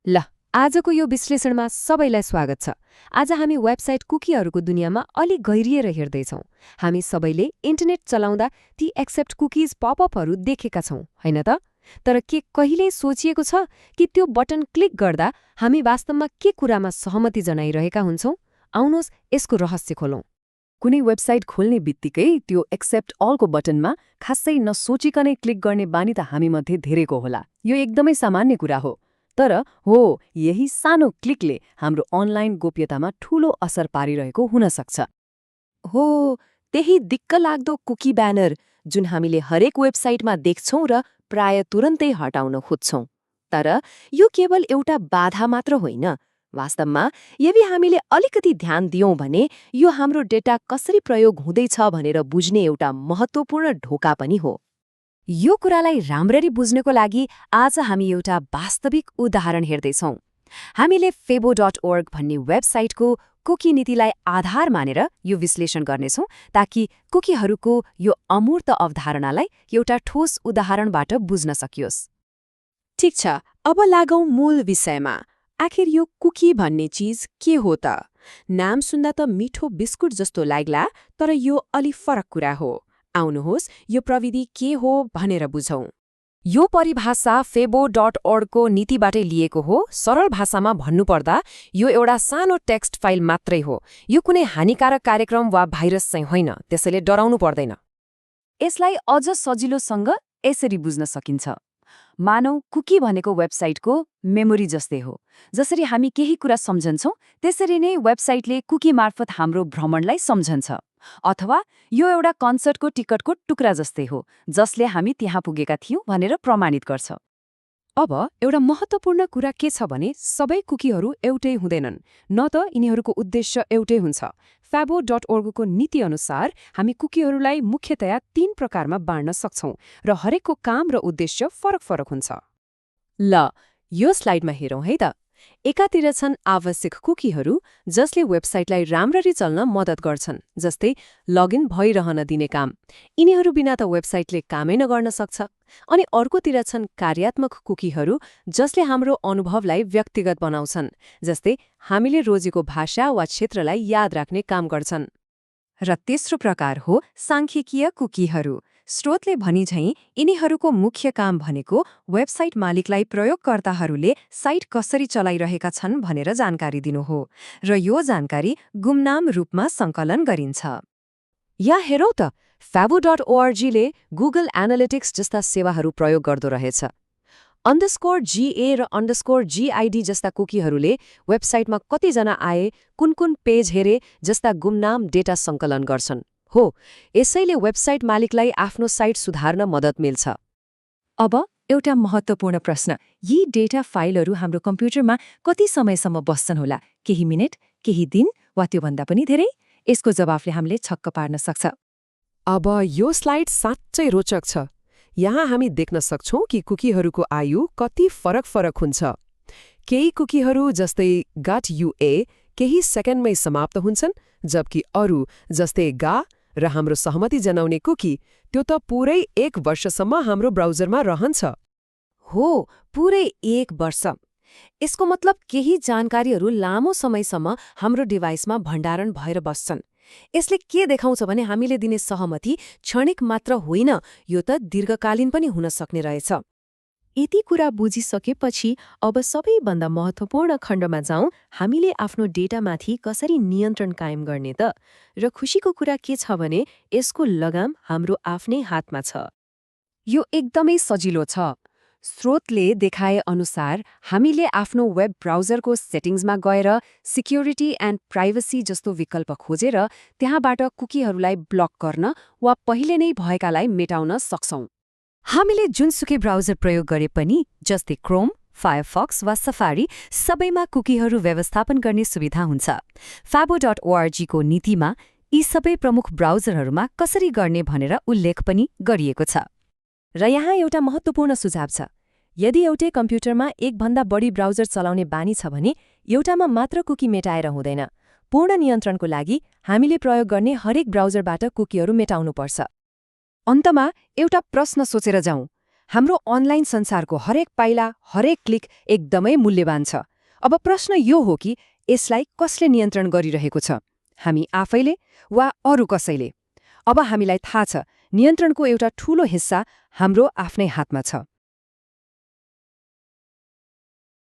ल, आजको यो विश्लेषणमा सबैलाई स्वागत छ। आज हामी वेबसाइट कुकीहरूको दुनियाँमा अलि गहिरिएर हेर्दैछौँ। हामी सबैले इन्टरनेट चलाउँदा ती एक्सेप्ट कुकीज पपअपहरू देखेका छौँ, होइन त? तर के कहिल्यै सोचिएको छ कि त्यो बटन क्लिक गर्दा हामी वास्तवमा के कुरामा सहमति जनाइरहेका हुन्छौँ? आउनुहोस् यसको रहस्य खोलौँ। कुनै वेबसाइट खोल्ने बित्तिकै त्यो एक्सेप्ट अलको बटनमा खासै नसोचिकनै क्लिक गर्ने बानी त हामीमध्ये धेरैको होला। यो एकदमै सामान्य कुरा हो। तर यही सानो क्लिकले हाम्रो अनलाइन गोप्यतामा ठूलो असर पारिरहेको हुन सक्छ। त्यही दिक्क लाग्दो कुकी ब्यानर जुन हामीले हरेक वेबसाइटमा देख्छौँ र प्राय तुरन्तै हटाउन खोज्छौँ। तर यो केवल एउटा बाधा मात्र होइन। वास्तवमा यदि हामीले अलिकति ध्यान दियौँ भने यो हाम्रो डेटा कसरी प्रयोग हुँदैछ भनेर बुझ्ने एउटा महत्त्वपूर्ण ढोका पनि हो। यो कुरालाई राम्ररी बुझ्नको लागि आज हामी एउटा वास्तविक उदाहरण हेर्दैछौँ। हामीले febo.org भन्ने वेबसाइटको कुकी नीतिलाई आधार मानेर यो विश्लेषण गर्नेछौँ ताकि कुकीहरूको यो अमूर्त अवधारणालाई एउटा ठोस उदाहरणबाट बुझ्न सकियोस्। ठिक छ, अब लागौँ मूल विषयमा। आखिर यो कुकी भन्ने चीज के हो त? नाम सुन्दा त मिठो बिस्कुट जस्तो लाग्ला, तर यो अलि फरक कुरा हो। आउनुहोस् यो प्रविधि के हो भनेर बुझौँ। यो परिभाषा febo.org को नीतिबाटै लिएको हो। सरल भाषामा भन्नुपर्दा यो एउटा सानो टेक्स्ट फाइल मात्रै हो। यो कुनै हानिकारक कार्यक्रम वा भाइरस चाहिँ होइन, त्यसैले डराउनु पर्दैन। यसलाई अझ सजिलोसँग यसरी बुझ्न सकिन्छ। मानौ कुकी भनेको वेबसाइटको मेमोरी जस्तै हो। जसरी हामी केही कुरा सम्झन्छौँ त्यसरी नै वेबसाइटले कुकी मार्फत हाम्रो भ्रमणलाई सम्झन्छ। अथवा यो एउटा कन्सर्टको टिकटको टुक्रा जस्तै हो जसले हामी त्यहाँ पुगेका थियौँ भनेर प्रमाणित गर्छ। अब एउटा महत्त्वपूर्ण कुरा के छ भने सबै कुकीहरू एउटै हुँदैनन्, न त यिनीहरूको उद्देश्य एउटै हुन्छ। febo.org को नीति अनुसार हामी कुकीहरूलाई मुख्यतया 3 प्रकारमा बाँड्न सक्छौँ र हरेकको काम र उद्देश्य फरक हुन्छ। ल, यो स्लाइडमा हेरौँ है त। एकातिर छन् आवश्यक कुकीहरू जसले वेबसाइटलाई राम्ररी चल्न मद्दत गर्छन्, जस्तै लगइन भइरहन दिने काम। यिनीहरू बिना त वेबसाइटले कामै नगर्न सक्छ। अनि अर्कोतिर छन् कार्यात्मक कुकीहरू जसले हाम्रो अनुभवलाई व्यक्तिगत बनाउँछन्, जस्तै हामीले रोजेको भाषा वा क्षेत्रलाई याद राख्ने काम गर्छन्। र तेस्रो प्रकार हो सांख्यिकीय कुकीहरू। स्रोतले भनिझैँ यिनीहरूको मुख्य काम भनेको वेबसाइट मालिकलाई प्रयोगकर्ताहरूले साइट कसरी चलाइरहेका छन् भनेर जानकारी दिनु हो, र यो जानकारी गुमनाम रूपमा सङ्कलन गरिन्छ। यहाँ हेरौँ त, febo.org ले गुगल एनालिटिक्स जस्ता सेवाहरू प्रयोग गर्दो रहेछ। _GA र _GID जस्ता कुकीहरूले वेबसाइटमा कतिजना आए, कुन पेज हेरे जस्ता गुमनाम डेटा सङ्कलन गर्छन्। यसैले वेबसाइट मालिकलाई आफ्नो साइट सुधार्न मद्दत मिल्छ। अब एउटा महत्त्वपूर्ण प्रश्न, यी डेटा फाइलहरू हाम्रो कम्प्युटरमा कति समयसम्म बस्छन् होला? केही मिनेट, केही दिन, वा त्योभन्दा पनि धेरै? यसको जवाफले हामीले छक्क पार्न सक्छ। अब यो स्लाइड साँच्चै रोचक छ। यहाँ हामी देख्न सक्छौँ कि कुकीहरूको आयु कति फरक हुन्छ। केही कुकीहरू जस्तै .ua केही सेकेन्डमै समाप्त हुन्छन्, जबकि अरू जस्तै गा र हाम्रो सहमति जनाउने कुकी त्यो त पुरै 1 वर्षसम्म हाम्रो ब्राउजरमा रहन्छ। पुरै 1 वर्ष। यसको मतलब केही जानकारीहरू लामो समयसम्म हाम्रो डिभाइसमा भण्डारण भएर बस्छन्। यसले के देखाउँछ भने हामीले दिने सहमति क्षणिक मात्र होइन, यो त दीर्घकालीन पनि हुन सक्ने रहेछ। यति कुरा बुझिसकेपछि अब सबैभन्दा महत्त्वपूर्ण खण्डमा जाउँ, हामीले आफ्नो डेटामाथि कसरी नियन्त्रण कायम गर्ने त? र खुसीको कुरा के छ भने यसको लगाम हाम्रो आफ्नै हातमा छ। यो एकदमै सजिलो छ। स्रोतले देखाए अनुसार हामीले आफ्नो वेब ब्राउजरको सेटिङ्समा गएर सिक्युरिटी एन्ड प्राइभेसी जस्तो विकल्प खोजेर त्यहाँबाट कुकीहरूलाई ब्लक गर्न वा पहिले नै भएकालाई मेटाउन सक्छौँ। हामीले जुनसुकै ब्राउजर प्रयोग गरे पनि, जस्तै क्रोम, फायरफक्स वा सफारी, सबैमा कुकीहरू व्यवस्थापन गर्ने सुविधा हुन्छ। febo.org को नीतिमा यी सबै प्रमुख ब्राउजरहरूमा कसरी गर्ने भनेर उल्लेख पनि गरिएको छ। र यहाँ एउटा महत्त्वपूर्ण सुझाव छ। यदि एउटै कम्प्युटरमा एकभन्दा बढी ब्राउजर चलाउने बानी छ भने एउटामा मात्र कुकी मेटाएर हुँदैन। पूर्ण नियन्त्रणको लागि हामीले प्रयोग गर्ने हरेक ब्राउजरबाट कुकीहरू मेटाउनुपर्छ। अन्तमा एउटा प्रश्न सोचेर जाउँ। हाम्रो अनलाइन संसारको हरेक पाइला, हरेक क्लिक एकदमै मूल्यवान छ। अब प्रश्न यो हो कि यसलाई कसले नियन्त्रण गरिरहेको छ? हामी आफैले वा अरू कसैले? अब हामीलाई थाहा छ, नियन्त्रणको एउटा ठूलो हिस्सा हाम्रो आफ्नै हातमा छ।